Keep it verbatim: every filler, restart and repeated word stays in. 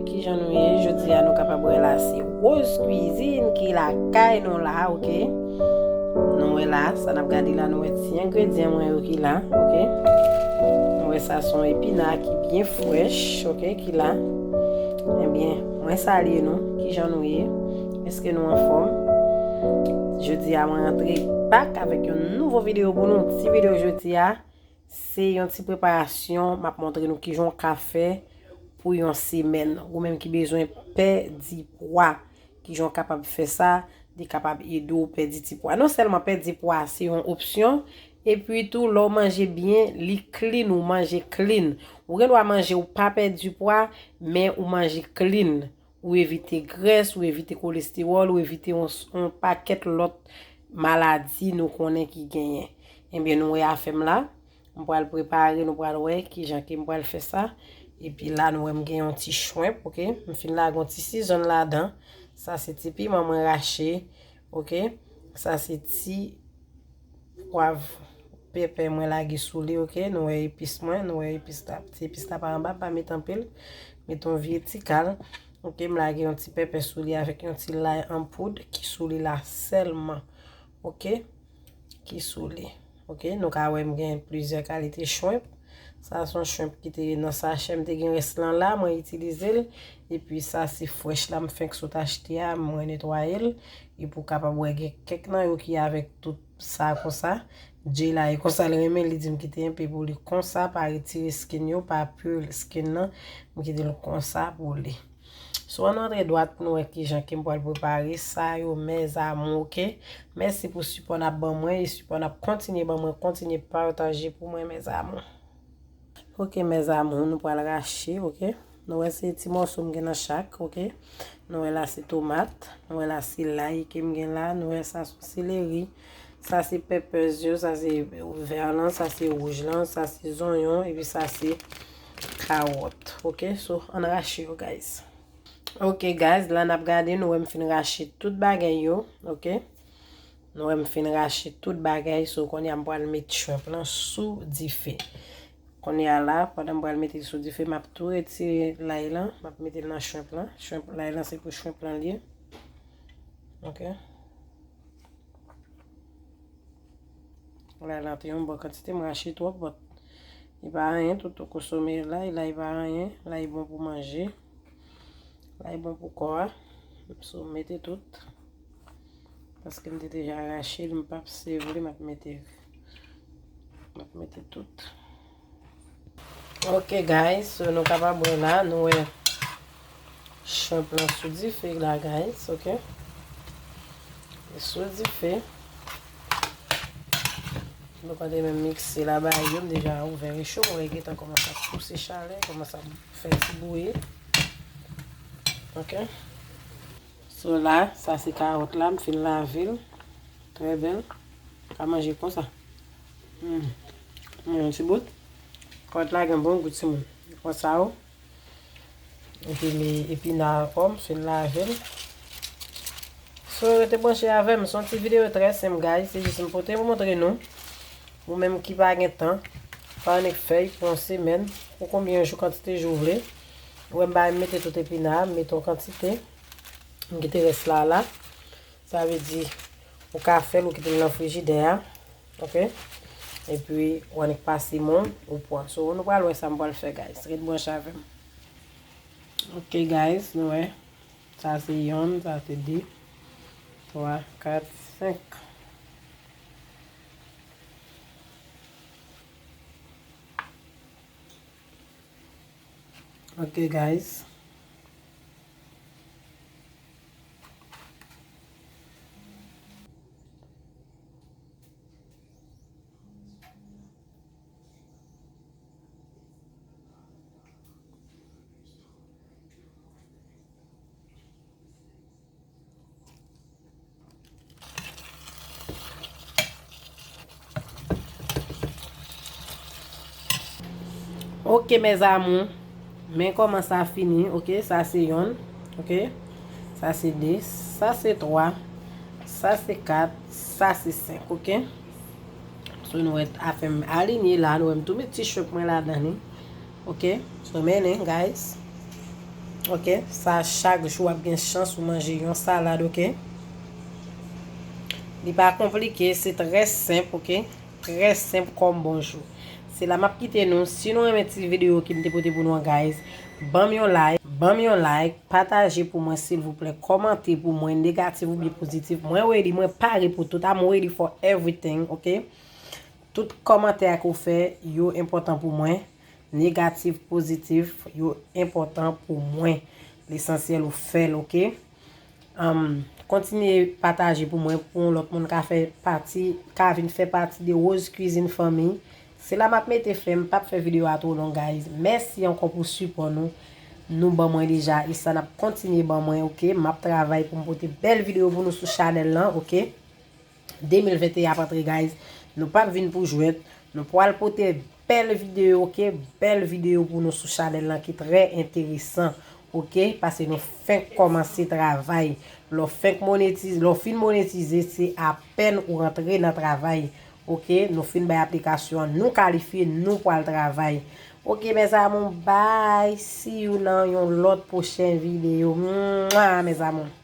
Kijan nou ye? Jodi a nou kapab wè la se Rose Cuisine ki lakay nou la, oke? Nou wè la, sa n ap gade la, nou wè ti engredyan mwen yo ki la, oke? Nou wè sa se yon epina ki byen frèch, oke, ki la. Ebyen, mwen salye nou, kijan nou ye? Èske nou anfòm? Jodi a mwen rantre back avèk yon nouvo videyo pou nou. Ti videyo jodi a, se yon ti preparasyon m ap montre nou kijan w ka fè pou yon semèn. Ou menm ki bezwen pèdi pwa, kijan w kapab fè sa, li kapab ede w pèdi ti pwa. Non sèlman pèdi pwa, se yon opsyon, epi tou, lè w manje byen, li clean, ou manje clean. Ou gen dwa manje, ou pa pèdi pwa, men ou manje clean. Ou evite grès, ou evite kolestewòl, ou evite yon, yon pakèt lòt maladi nou konnen ki genyen. Ebyen, nou wè afè m la. M pral prepare, nou pral wè kijan ke m pral fè sa. Epi la, nou wè m gen yon ti shrimp, oke? M fin lage yon ti season ladan. Sa se ti piman mwen rache, oke? Sa se ti pwav, pèpè mwen lage sou li, oke? Nou wè epis mwen, nou wè epis la. Ti epis la pa anba, pa met anpil. Met yon vye ti kal. Oke, m lage yon ti pèpè sou li avèk yon ti lay an poud ki sou li la sèlman. Oke? Ki sou li. Oke, nou ka wè m gen plizyè kalite shrimp. Sa se yon shrimp ki te nan sachè, m te gen rès lan la, mwen itilize l. Epi sa se frèch la, m fenk sot achte a, mwen netwaye l. Epi w kapab wè gen kèk nan yo ki avèk tout sa konsa. Jay la e konsa l renmen, li di m kite enpe pou li konsa, pa retire skin yo, pa peel skin nan, m kite l konsa pou li. So, ann antre dwat pou nou wè kijan ke m pral prepare sa yo, mes amours, oke? Mèsi pou sipò n ap ban mwen e sipò n ap kontinye ban mwen. Kontinye pataje pou mwen, mes amours. Oke, mes amours, nou pral rache, oke? Nou wè se ti mòso m gen nan chak, oke? Nou wè la se tomat, nou wè la se lay ke m gen la, nou wè sa se seleri, sa se peppers yo, sa se vè lan, sa se wouj lan, sa se zonyon, epi sa se kawòt. Oke, so, ann rache yo, guys. Oke, guys, la n ap gade, nou wè m fin rache tout bagay yo, oke? Nou wè m fin rache tout bagay, so, kounye a m pral met shrimp lan sou dife. Kounye a la, pandan m pral mete l sou dife, m ap tou retire lay lan, m ap mete l nan shrimp lan. Shrimp, lay lan se pou shrimp lan l ye. Oke. Lay lan te yon bon kantite, m rache twòp, but li pa anyen, tout ou konsome lay, lay pa anyen, lay bon pou manje, lay bon pou kò a. So, m mete tout. Paske m te deja rache l, m p ap save li, m ap mete, m ap mete tout. Ok, guys, so nou kapab wè la, nou wè shrimp lan sou dife la, guys, ok? Sou dife. Nou pa te menm mikse la, ba yo, m deja ouvè recho, mwen gentan kòmanse ap pouse chalè, kòmanse ap fè ti bouyi. Ok? So la, sa se kawòt la, m fin lave l. Trè bèl. Ka manje konsa. Hmm. Mwen yon ti bout. Kawòt la gen bon gou timoun. Konsa o. Epi li, epi nan ankò, m fin lave l. So, rete branche avè m. Se yon ti videyo trè senp, guys. Se jis m pote pou montre nou. Ou menm ki pa gen tan, pa annik fè l pou yon semèn, pou konbyen jou, kantite jou w vle. Ou wè m pa mete tout epina a, m mete yon kantite. M kite rès la la. Sa vle di, ou ka fè l, ou kite l nan frijidè a. Ok? Epi, ou annik pase men w, ou pran. So, nou pral wè sa m pral fè, guys. Ret branche avè m. Ok, guys, nou wè. Sa se yonn, sa se de, twa, kat, senk. Ok, guys. Ok, mes amours. Men kòman sa fini, ok? Sa se yonn, ok? Sa se de, sa se twa, sa se kat, sa se senk, ok? So, nou wè afè m alinye la, nou wè m tou met ti shrimp mwen ladan li. Ok? So, mennen, guys. Ok, sa chak jou w ap gen chans ou manje yon salad, ok? Li pa konplike, se trè senp, ok? Trè senp kòm bonjou. Se la m ap kite nou. Si nou renmen ti videyo ke m te pote pou nou an, guys, ban m yon like, ban m yon like, pataje pou mwen silvouplè, kòmante pou mwen, negatif oubyen pozitif. Mwen ready, mwen pare pou tout. I'm ready for everything, ok? Tout kòmantè ke w fè, yo enpòtan pou mwen. Negatif, pozitif, yo enpòtan pou mwen. Lesansyèl ou fè l, ok? Um, kontinye pataje pou mwen, pou yon lòt moun ka fè pati, ka vin fè pati de Rose Cuisine Fanmi. Se la m ap mete fen, m p ap fè videyo a twò long, guys. Mèsi ankò pou sipò nou. Nou ban mwen deja, e sa n ap kontinye ban mwen, ok? M ap travay pou m pote bèl videyo pou nou sou chanèl lan, ok? De mil venteyen ap antre, guys. Nou p ap vin pou jwèt. Nou pral pote bèl videyo, ok? Bèl videyo pou nou sou chanèl lan ki trè enteresan, ok? Paske nou fenk kòmanse travay. Lè w fenk monetize, lè w fin monetize, se apèn ou rantre nan travay, ok? Nou fin bay aplikasyon an, nou kalifye, nou pral travay. Ok, mes amours, bye. See you nan yon lòt pwochen videyo. Mwa, mes amours.